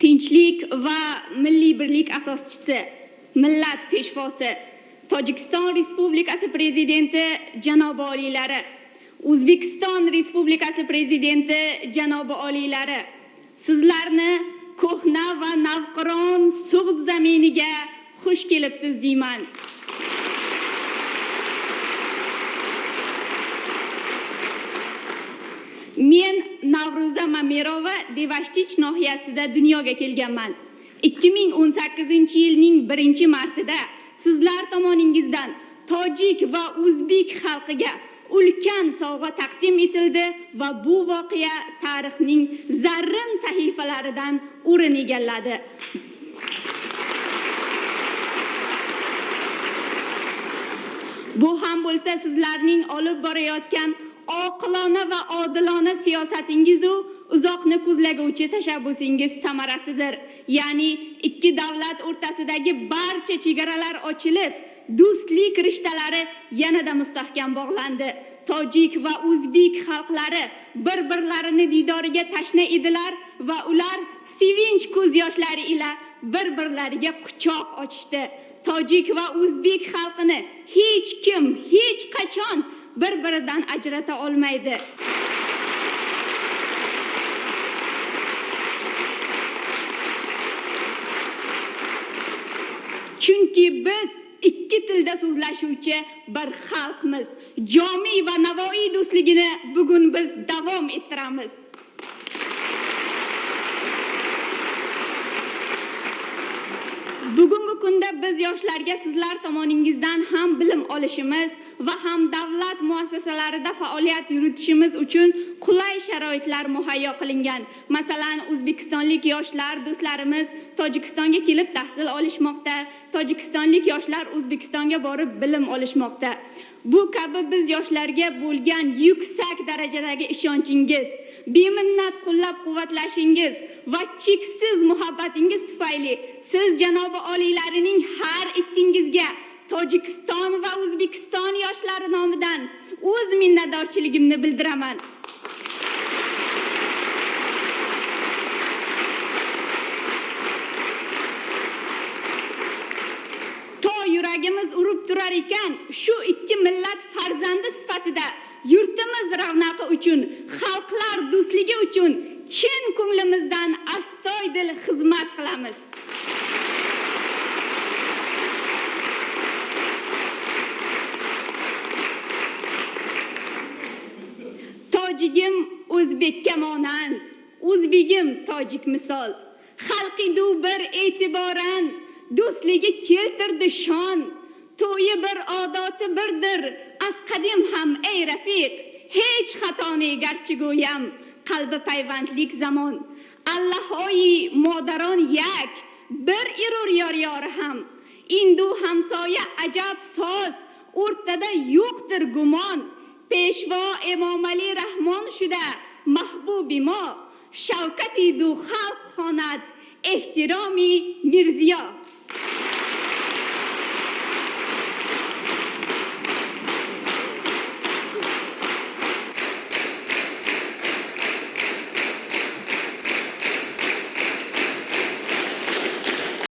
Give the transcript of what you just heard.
Tinchlik va milliy birlik asoschisi, millat peshvosi, Tojikiston Respublikasi Prezidenti janobi oliylari, O'zbekiston Respublikasi Prezidenti janobi oliylari, sizlarni ko'hna va navqiron Sug'd zaminiga xush kelibsiz deyman. Men Navro'za Mamirova Devashtich nohiyasida dunyoga kelganman. 2018-yilning 1-martida sizlar tomoningizdan tojik va o'zbek xalqiga ulkan sovg'a taqdim etildi va bu voqea tarixning zarrin sahifalaridan o'rin egalladi. Bu ham bo'lsa sizlarning olib borayotgan oqilona va odilona siyosatingiz u uzoqni ko'zlaguvchi tashabbusingiz samarasidir. Ya'ni ikki davlat o'rtasidagi barcha chegaralar ochilib, do'stlik rishtalari yanada mustahkam bog'landi. Tojik va o'zbek xalqlari bir-birlarini diydoriga tashna edilar va ular sevinch ko'z yoshlari ila bir-birlariga quchoq ochishdi. Tojik va o'zbek xalqini hech kim hech qachon bir-biridan ajrata olmaydi. Chunki biz ikki tilda so'zlashuvchi bir xalqmiz. Jomiy va Navoiy do'stligini bugun biz davom ettiramiz. Bugungi kunda biz yoshlarga sizlar tomoningizdan ham bilim olishimiz va ham davlat muassasalarida faoliyat yuritishimiz uchun qulay sharoitlar muhayyo qilingan. Masalan, o'zbekistonlik yoshlar do'stlarimiz Tojikistonga kelib tahsil olishmoqda, tojikistonlik yoshlar O'zbekistonga borib bilim olishmoqda. Bu kabi biz yoshlarga bo'lgan yuksak darajadagi ishonchingiz, beminnat qo'llab-quvvatlashingiz va cheksiz muhabbatingiz tufayli siz janobi oliylarining har ikkingizga Tojikiston va O'zbekiston yoshlari nomidan o'z minnatdorchiligimni bildiraman. To yuragimiz urib turar ekan, shu ikki millat farzandi sifatida yurtimiz ravnaqi uchun, xalqlar do'stligi uchun chin ko'nglimizdan astoydil xizmat qilamiz. Tojigim o'zbekka monand, o'zbegim tojik misol. Xalqi du bir e'tiboran, do'stligi keltirdi shon. To'yi bir, odati birdir, az qadim ham ey rafiq. Hech xatoni garchi go'yam, qalbi payvandlik zamon. Allahoyi modaron yak, bir irur yor yori ham. Indu hamsoya ajab soz, o'rtada yo'qdir gumon. Peshvo Emomali Rahmon shuda mahbubi mo, shavkati du xalq xonat, ehtiromi Mirziyo.